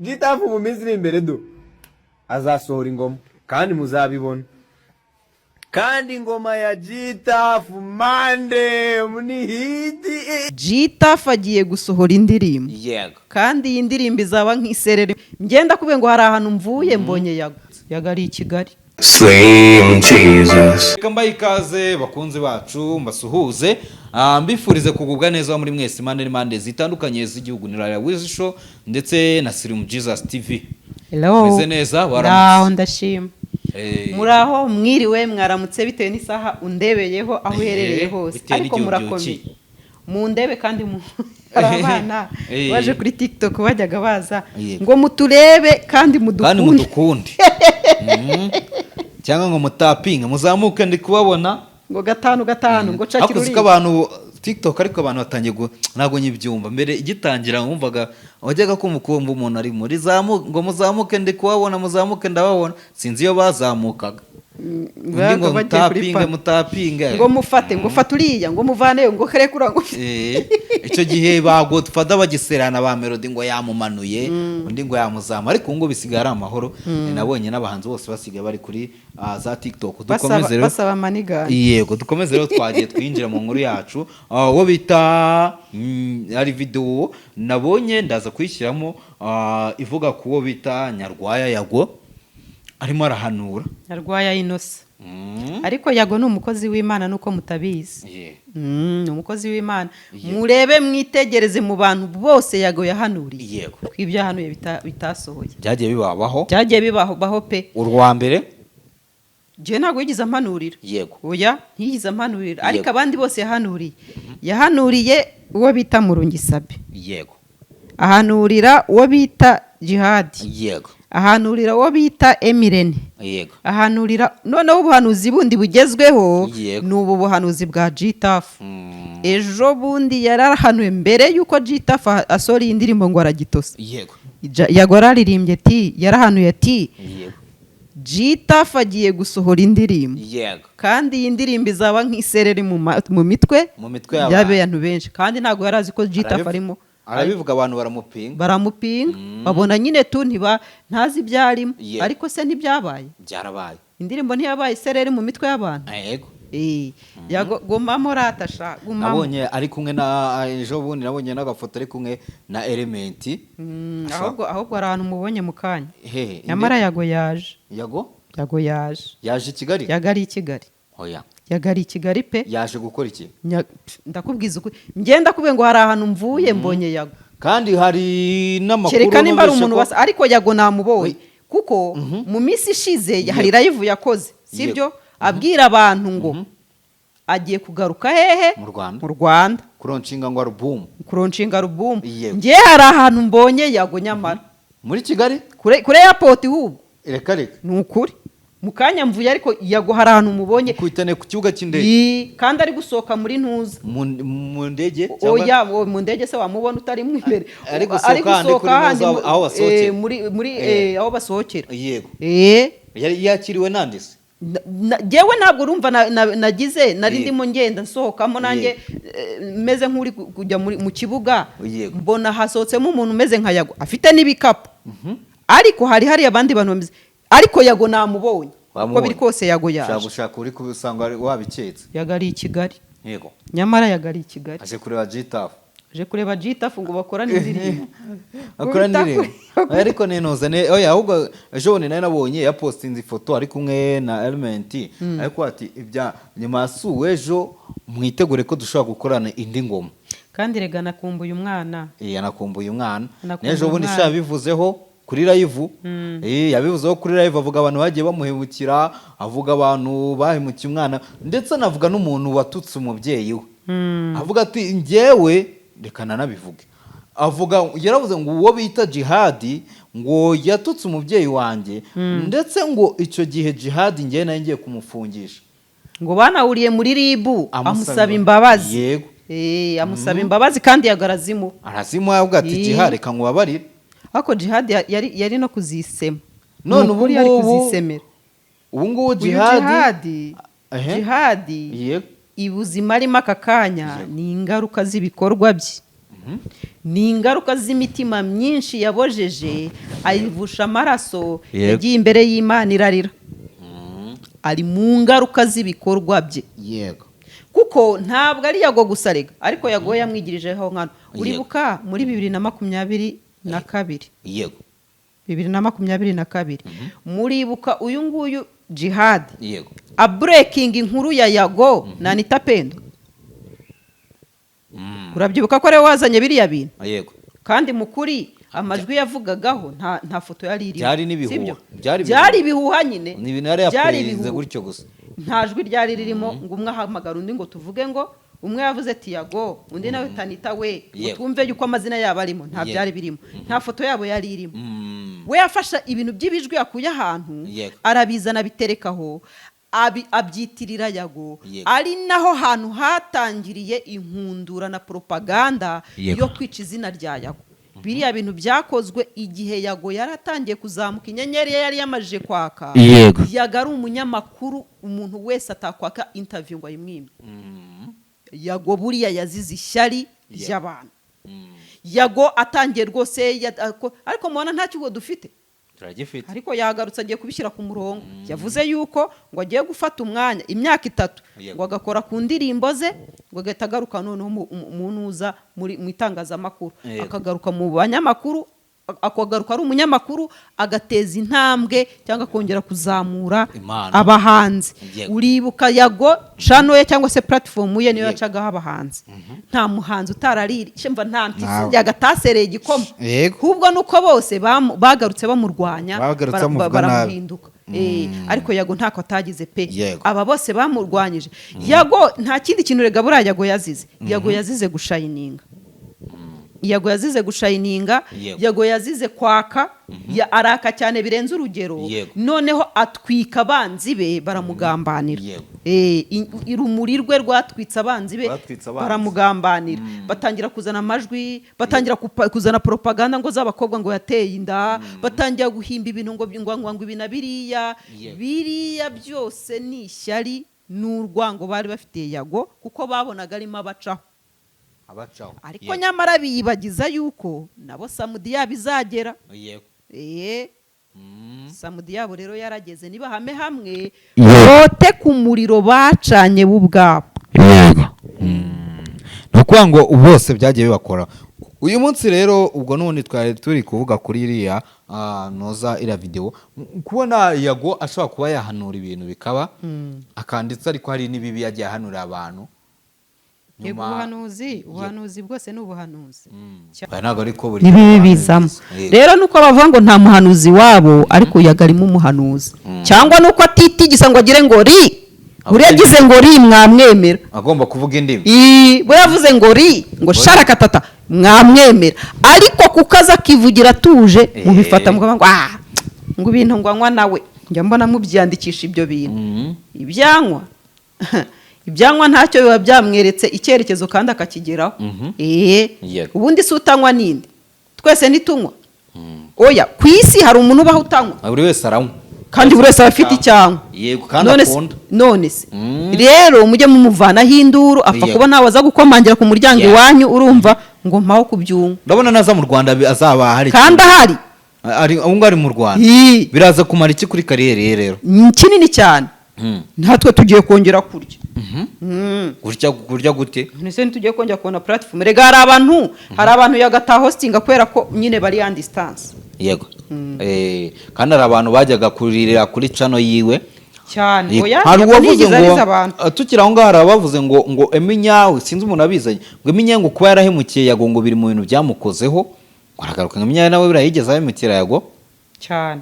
G Taff mu minsi iri imbere do azasohora ingoma kandi muzabibona. Kandi ingoma ya G Taff mande ni hit. G Taff agiye gusohora indirimbo. Yego. Kandi iyi ndirimbo izaba nk'isereri. Ngenda kubwiye ngo hari ahantu mvuye mbonye Yago. Yago ari i Kigali. Slim Jesus. Reka mbahe ikaze, bakunzi bacu, mbasuhuze, mbifurize kugubwa neza muri mwese impande n'impande zitandukanye z'igihugu. Ni Raya Wizi Show ndetse na Slim Jesus TV. Hello. Meze neza, waramutse? Ndaho, ndashima. Muri aho, mwiriwe, mwaramutse, bitewe n'isaha undebeyeho, aho uherereye hose. Bitewe Ariko n'igihe murakomeye. ubyukiye. Mundebe kandi mu hari abana baje kuri TikTok bajyaga baza ngo muturebe kandi kandi mudukunde. Mudukunde. Cyangwa ngo mutapinge, muzamuke, ndi kubabona. Ngo gatanu gatanu, ngo cakira Ariko uzi ko uriya. abantu TikTok, ariko abantu batangiye ntabwo nyibyumva. Mbere igitangira wumvaga, wajyaga kumva ukumva umuntu ari muri zamu, ngo muzamuke, ndi kubabona, muzamuke, ndababona. Sinzi iyo bazamukaga. Undi ngo Babaga bagiye kuri mutapinge, pano. mutapinge. Ngo mufate, ngo fate uriya, ngo muvaneyo, ngo karekura, ngo Icyo gihe ba Godfather bagiserana, ba Melody, ngo yamumanuye, undi ngo yamuzamu, ariko ubu ngubu bisigaye ari amahoro. Nabonye n'abahanzi bose basigaye bari kuri za TikTok. Basaba Dukomeze rero. Basaba manigani. Yego, dukomeze rero. Twagiye twinjira mu nkuru yacu. Uwo bita hari video nabonye, ndaza kuyishyiramo, ivuga ku wo bita Nyarwaya Yago arimo arahanura. Nyarwaya Inosa. Ariko Yago ni umukozi w'Imana nuko mutabizi. Ni umukozi w'Imana. Murebe, mwitegereze mu bantu bose Yago yahanuriye ko ibyo yahanuye bitasohoye. Byagiye bibabaho. Byagiye bibaho pe. Urwa mbere. Njyewe ntabwo yigeze ampanurira. Oya, ntiyigeze ampanurira, ariko abandi bose yahanuriye. Yahanuriye uwo bita Murungisabe, ahanurira uwo bita Jihadi, ahanurira uwo bita Emirene, ahanurira noneho ubuhanuzi bundi bugezweho ni ubu buhanuzi bwa G Taff. Ejo bundi yarahanuye mbere y'uko G Taff asohora iyi ndirimbo ngo aragitosa. Yago yararirimbye ati, yarahanuye ati G Taff agiye gusohora indirimbo kandi iyi ndirimbo izaba nk'isereri mu mitwe Mu mitwe y'abantu. y'abantu benshi, kandi ntabwo yari azi ko G Taff arimo. Arabivuga, abantu baramupinga. Baramupinga, babona nyine tu ntiba ntazi ibyo arimo. Ariko se ntibyabaye? Byarabaye. Indirimbo ntiyabaye isereri mu mitwe y'abantu? Yego. Yago, gumamo ratasha, gumamo. Nabonye ari kumwe na, ejo bundi nabonye n'agafoto ari kumwe na Element. Ahubwo hari ahantu mubonye mu kanya. Hehe? Nyamara Yago yaje. Yago? Yago yaje. Yaje i Kigali? Yago ari i Kigali. Oya. Yago ari i Kigali pe. Yaje gukora iki? Ndakubwiza ukuri, ngenda kubwiye ngo hari ahantu mvuye mbonye Yago. Kandi hari n'amakuru Kereka nimba ari numvise umuntu ko wasa, ariko Yago namubonye, kuko mu minsi ishize hari live yakoze, sibyo, abwira abantu ngo agiye kugaruka hehe? Mu Rwanda. Mu Rwanda. Kulaunchinga ngo album. Kulaunchinga album. Ngiye hari ahantu mbonye Yago nyamara. Muri Kigali? Kure airport hubwo. Reka reka. Ni ukuri, mu kanya mvuye, ariko Yago hari ahantu mubonye. Kwitane ku kibuga cy'indege. Kandi ari gusohoka muri ntuza. Mu ndege cyangwa? Oya, mu ndege se wamubona utarimo imbere? Ari gusohoka handi kuri handi ntuza, aho basohokera. Muri aho basohokera. Yego. Yari yakiriwe nande se? Jyewe ntabwo urumva nagize nari ndimo ngenda nsohokamo nanjye, meze nk'uri kujya mu kibuga, mbona hasohotsemo umuntu umeze nka Yago afite n'ibikapu, ariko hari abandi bantu bameze, ariko Yago namubonye uko Wamubonye. biri kose Yago Ushaka yaje. gushaka uri kubisanga wabiketse. Yago ari i Kigali. Nyamara Yago ari i Kigali. Aje kureba G Taff. Aje kureba G Taff ngo bakorane indirimbo. Akora Kubita indirimbo. Ariko ninoza ne, oya, ahubwo ejo bundi nari nabonye yapostinze ifoto ari kumwe na Element, ariko ati ibya nyuma yasuwe ejo, mwitegure ko dushobora gukorana indi ngoma. Kandi rega nakumbuye umwana. Yanakumbuye umwana. Anakumbuye N'ejo bundi umwana. sha yabivuzeho kuri live. Yabivuzeho kuri live, avuga abantu bagiye bamuhemukira, avuga abantu bahemukiye umwana, ndetse anavuga n'umuntu watutse umubyeyi we. Avuga ati njyewe reka nanabivuge, avuga, yaravuze ngo uwo bita Jihadi ngo yatutse umubyeyi wanjye, ndetse ngo icyo gihe Jihadi njyewe nari ngiye kumufungisha. Ngo banahuriye muri RIB, amusaba imbabazi. Amusaba imbabazi kandi yagarazimu. Arazimuha, avuga ati Jihadi, reka nkubabarire. Ariko Jihadi yari no kuzisema. None Ni ubu ukuri yari ngubu kuzisemera. Ubu ngubu Uyu Jihadi Jihadi, Jihadi, ibuzima arimo aka kanya ni ingaruka z'ibikorwa bye. Ni ingaruka z'imitima myinshi yabojeje, ayivusha amaraso. Yagiye imbere y'Imana irarira. Ari mu ngaruka z'ibikorwa bye. Kuko ntabwo ari Yago gusa rega, ariko Yago yamwigirijeho nkano. Uribuka muri 2022? Yego. 2022, muribuka uyu nguyu Jihad Yego. abreakinga inkuru ya Yago na Anita Pendo? Urabyibuka ko ariwe wazanye biriya bintu? Yego. Kandi mu kuri amajwi yavugagaho nta foto yari irimo. Byari n'ibihuha. Sibyo? Byari ibihuha. Byari ibihuha nyine. Ni ibintu yari Byari yapurinze ibihuha. gutyo gusa. Nta jwi ryari ririmo ngo umwe ahamagara undi, ngo tuvuge ngo umwe yavuze ati "Yago", undi nawe "Tanita we", ngo twumve yuko amazina yabo arimo. Nta byari birimo, nta foto yabo yari irimo. We yafashe ibintu by'ibijwi yakuye ahantu, arabizana, abiterekaho, abyitirira Yago. Ari naho hantu hatangiriye inkundura na propaganda yo kwica izina rya Yago. Biriya bintu byakozwe igihe Yago yari atangiye kuzamuka, inyenyeri ye yari yamajije kwaka. Yago ari umunyamakuru umuntu wese atakwaka interview ngo ayimwime. Yago buriya yazize ishyari ry'abantu. Yago atangiye rwose ariko mubona nta kigo dufite. Turagifite. Ariko yagarutse, agiye kubishyira ku murongo. Yavuze yuko ngo agiye gufata umwanya imyaka 3, ngo agakora ku ndirimbo ze, ngo agahita agaruka noneho mu ntuza mu itangazamakuru. Akagaruka mu banyamakuru, akagaruka ari umunyamakuru, agateza intambwe cyangwa akongera kuzamura Impano. abahanzi. Uribuka Yago channel ye cyangwa se platform ye niyo yacagaho abahanzi. Nta muhanzi utararira mva, nta mpyisi Ntawe. yagatasereye igikoma. Ahubwo nuko bose bagarutse bamurwanya, Bagarutse bamuvuga nabi. baramuhinduka. Ariko Yago ntako atagize pe. Aba bose bamurwanyije. Yago nta kindi kintu rega buriya Yago yazize. Yago yazize gushininga, Yago yazize gushininga. Yago yazize kwaka, araka cyane birenze urugero. Noneho atwika abanzi be, baramugambanira. Urumuri rwe rwatwitse abanzi be. Rwatwitse abanzi. Baramugambanira, batangira kuzana amajwi, batangira kuzana propaganda ngo z'abakobwa ngo yateye inda, batangira guhimba ibintu ngo ibi na biriya. Biriya byose ni ishyari n'urwango bari bafitiye Yago, kuko babonaga arimo abacaho. Abacaho. Ariko nyamara biyibagiza yuko nabo samudi yabo izagera. Samudi yabo rero yarageze. Nibahame hamwe bote ku muriro bacanye bo ubwabo. Yego, ni ukuvuga ngo bose byagiye bibakora. Uyu munsi rero ubwo n'ubundi twari turi kuvuga kuri iriya noza, iriya videwo. Kubona Yago ashobora kuba yahanura ibintu bikaba akanditse, ariko hari n'ibibi yagiye ahanurira abantu. Yego, ubuhanuzi bwose ni ubuhanuzi. Oya, ntabwo ariko buri N'ibibi bizamo. Rero nuko bavuga ngo nta muhanuzi wabo, ariko Yago arimo umuhanuzi, cyangwa nuko atitigisa ngo agire ngo ri buriya agize ngo ri mwamwemera. Agomba kuvuga indimi. Ii, buriya avuze ngo ri, ngo sharakatata, mwamwemera. Ariko kuko aza akivugira atuje, mubifata mukavuga ngo ah, ngo ibintu ngo anywa nawe. Njya mbona mubyandikisha ibyo bintu, ibyanywa ntacyo biba byamweretse icyerekezo kandi akakigeraho. Ubundi si utanywa ninde? Twese ntitunywa? Oya, ku isi hari umuntu ubaho utanywa? Buri wese aranywa. Kandi buri wese aba afite icyanywa. Yego, kandi None se- akunda. None se rero mujye mumuvanaho induru, apfa kuba ntawe aza gukomangira ku muryango iwanyu, urumva, ngo mpaho kubyunga. Ndabona naza mu Rwanda azaba hari Kandi ahari. Ari ubu ngubu ari mu Rwanda. Ii. Biraza kumara iki kuri carrière ye rero? Ni kinini cyane. Natwe tugiye kongera kurya. Kurya, kurya gute? None se ntitugiye kongera kubona platform? Rega hari abantu yagataha hostinga kubera ko nyine bari on distance. Yego. Kandi hari abantu bajyaga kuririra kuri channel yiwe. Cyane. Oya, Hari Yago uwavuze ntiyigeze ngo ariza abantu. Tukiri aho ngaho, hari abavuze ngo Eminyawe, sinzi umuntu abizanye, ngo Eminyawe ngo kuba yarahemukiye Yago ngo biri mu bintu byamukozeho, ngo aragaruka. Ngo Eminyawe nawe buriya yigeze ahemukira Yago. Cyane.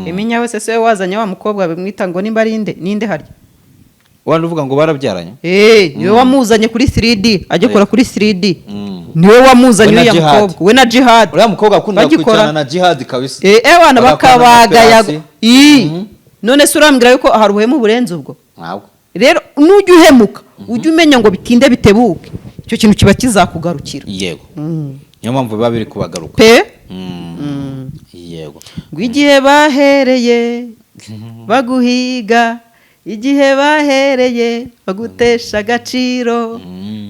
Eminya wese se wazanye wa mukobwa bimwita ngo nimba ari nde, ninde harya? Wandi uvuga ngo barabyaranye. Niwe wamuzanye kuri 3D, agikora kuri 3D. Niwe wamuzanye. We na Uriya Jihad. mukobwa, we na Jihad. Uriya mukobwa akunda Bagikora. kwicarana na Jihad kabisa. Ewana Bagakorana bakabaga operasi. Yago. Ii. None se urambwira yuko hari ubuhemu burenze ubwo? Ntabwo. Rero nujya uhemuka, ujye umenya ngo bitinde bitebuke icyo kintu kiba kizakugarukira. Yego, niyo mpamvu biba biri kubagaruka. Pe. Yego. Ngo igihe bahereye baguhiga, igihe bahereye bagutesha agaciro.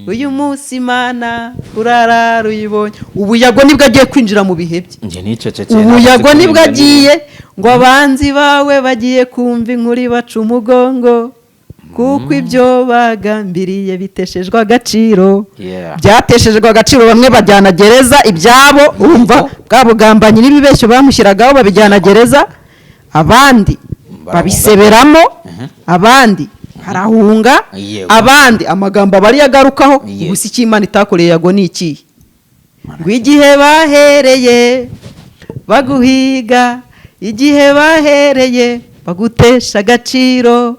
Uyu munsi Imana urarara uyibonye. Ubu Yago nibwo agiye kwinjira mu bihe bye. Njye nicecekeye. Ubu Ntabwo Yago nzi nibwo kuririmba. agiye ngo abanzi bawe bagiye kumva inkuru baca umugongo, kuko ibyo bagambiriye biteshejwe agaciro. Byateshejwe agaciro, bamwe bajyana gereza ibyabo, urumva bwa bugambanyi n'ibibeshyo bamushyiragaho babijyana gereza, abandi Barahunga. babiseberamo, abandi barahunga, abandi amagambo aba ariyo agarukaho. Ubu si icyo Imana itakoreye Yago ni ikihe? Ngo igihe bahereye baguhiga, igihe bahereye bagutesha agaciro,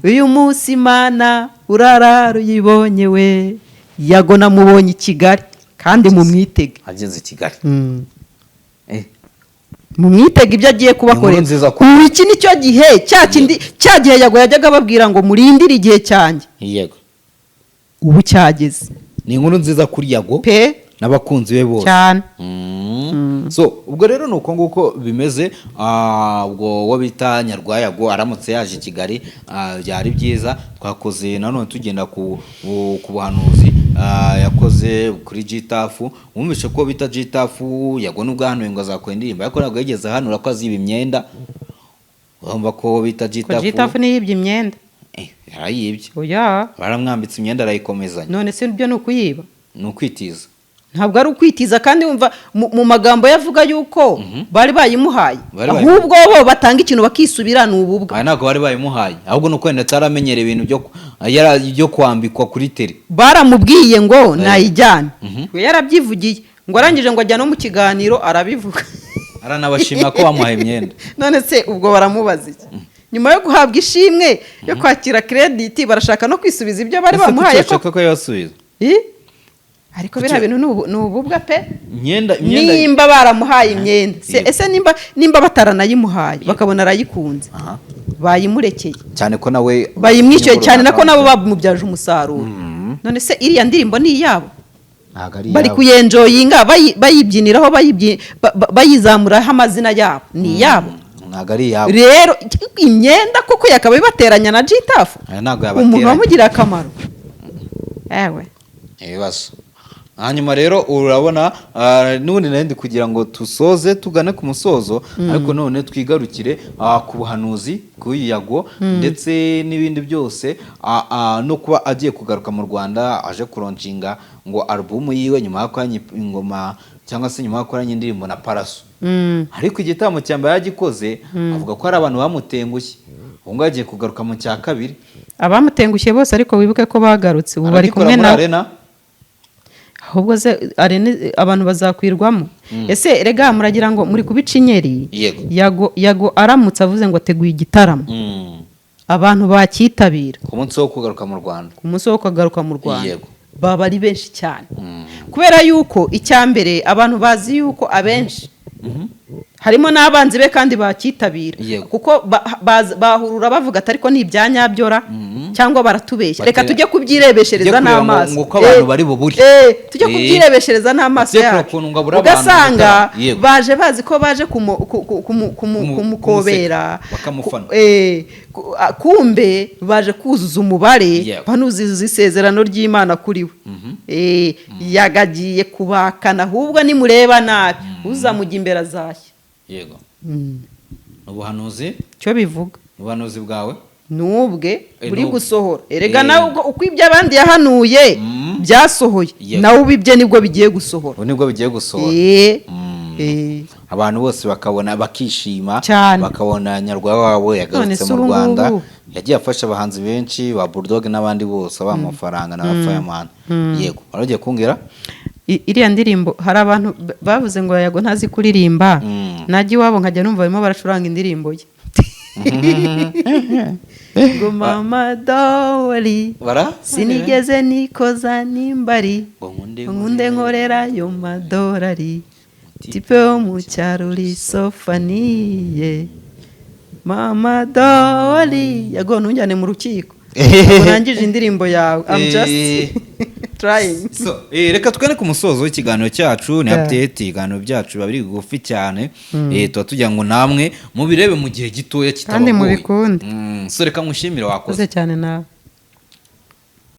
uyu munsi Imana urarara uyibonye we. Yago namubonye i Kigali, kandi mumwitege. Ageze i Kigali. Mumwitege ibyo agiye kubakorera. Inkuru nziza ko- Ubu iki ni cyo gihe cya kindi, cya gihe Yago yajyaga ababwira ngo murindire igihe cyanjye. Ubu cyageze. Ni inkuru nziza kuri Yago pe n'abakunzi be bose. Cyane. So ubwo rero ni uko nguko bimeze. Ubwo uwo bita Nyarwayago aramutse yaje i Kigali, byari byiza. Twakoze nanone tugenda ku buhanuzi yakoze kuri G Tuff. Wumvishe ko bita G Tuff, Yago nubwo yahanuye ngo azakora indirimbo, ariko ntabwo yigeze ahanura ko aziba imyenda. Urumva ko bita Ko G Tuff G Tuff niyibye imyenda? Yarayibye. Oya. Baramwambitse imyenda arayikomezanya. None se ibyo ni ukuyiba? Ni ukwitiza. Ntabwo ari ukwitiza, kandi wumva mu magambo ye avuga yuko bari bayimuhaye. Bari Ahubwo bo batanga ikintu bakisubira, ni ububwa. Aya ntabwo bari bayimuhaye, ahubwo ni uko wenda ataramenyereye ibintu byo kwambikwa kuri tele. Baramubwiye ngo nayijyane, we yarabyivugiye ngo arangije ngo ajya no mu kiganiro arabivuga. Aranabashima ko bamuhaye imyenda. None se ubwo baramubaza iki nyuma yo guhabwa ishimwe, yo kwakira credit, barashaka no kwisubiza ibyo bari Ese kuki bamuhaye bashaka koko? ko yabasubiza? I? Ariko biriya bintu ni ububwa pe. Imyenda. Nimba baramuhaye imyenda se, ese nimba bataranayimuhaye bakabona arayikunze, bayimurekeye? Cyane ko nawe Bayimwishyuye, cyane nako nabo bamubyaje umusaruro. None se iriya ndirimbo ni iyabo? Ntabwo ari Bari iyabo. kuyenjoyinga, bayibyiniraho, bayizamuraho amazina yabo, ni iyabo? Ntabwo ari iyabo. Rero imyenda koko yakaba ibateranya na G Tuff? Aya ntabwo Umuntu yabateranya. wamugiriye akamaro, ewe. Ibibazo. Hanyuma rero urabona, n'ubundi nari ndi kugira ngo tusoze tugane ku musozo, ariko none twigarukire ku buhanuzi bw'uyu Yago ndetse n'ibindi byose, no kuba agiye kugaruka mu Rwanda aje kulaunchinga ngo alubumu yiwe nyuma yo gukoranya ingoma, cyangwa se nyuma yo gukoranya indirimbo na Paraso. Ariko igitaramo cya mbere yagikoze avuga ko hari abantu bamutengushye, ubu ngubu agiye kugaruka mu cya kabiri. Abamutengushye bose ariko wibuke ko bagarutse, ubu bari Aragikora kumwe muri nawe. arena. Ahubwo se arena abantu bazakwirwamo? Ese rega muragira ngo muri kubica inyeri? Yago aramutse avuze ngo ateguye igitaramo, abantu bakitabira. Ku munsi wo kugaruka mu Rwanda. Ku munsi wo kugaruka mu Rwanda, baba ari benshi cyane, kubera yuko icya mbere abantu bazi yuko abenshi harimo n'abanzi be kandi bakitabira, kuko bahurura bavuga ati ariko ni ibya nyabyora cyangwa baratubeshya, reka tujye kubyirebeshereza Tujye kureba n'amaso. ngo uko abantu bari bubure. Tujye kubyirebeshereza n'amaso Tujye kureba yacu. ukuntu ngo abure abantu Ugasanga mu gitaramo. Baje bazi ko baje kumukobera, Kumuseka, bakamufana. Kumbe baje kuzuza umubare, banuzuza isezerano ry'Imana kuri we. Yagagiye kubakana, ahubwo nimureba nabi uzamujya imbere azashya. Yego, ubuhanuzi. Icyo bivuga. Ubuhanuzi bwawe. Nubwe buri Nubwe. gusohora erega. Nawe ubwo uko ibyo abandi yahanuye byasohoye, nawe ubibye nibwo bigiye gusohora. Ubu nibwo bigiye gusohora. Abantu bose bakabona, bakishima. Cyane. Bakabona Nyarwaya wabo None yagarutse se mu ubu Rwanda. ngubu? Yagiye afasha abahanzi benshi ba Bulldog n'abandi bose, abaha amafaranga na ba Fireman. Yego, wari ugiye kumbwira? Iriya ndirimbo, hari abantu bavuze ngo Yago ntazi kuririmba. Najya iwabo nkajya numva barimo baracuranga indirimbo ye ngo mama dori Bara sinigeze nikoza nimbari, ngo nkunde nkunde nkorera ayo madorari, type wo mu cyaro uri sofaniye mama dori. Yago, ntujyane mu rukiko, urangije indirimbo yawe. I'm just trying. So, reka twene ku musozo w'ikiganiro cyacu ni update. Ibiganiro byacu biba biri bugufi cyane, tuba tugira ngo namwe mubirebe mu gihe gitoya Kandi kitabagoye. mubikunde. So reka nkushimire, wakoze. Urakoze cyane nawe.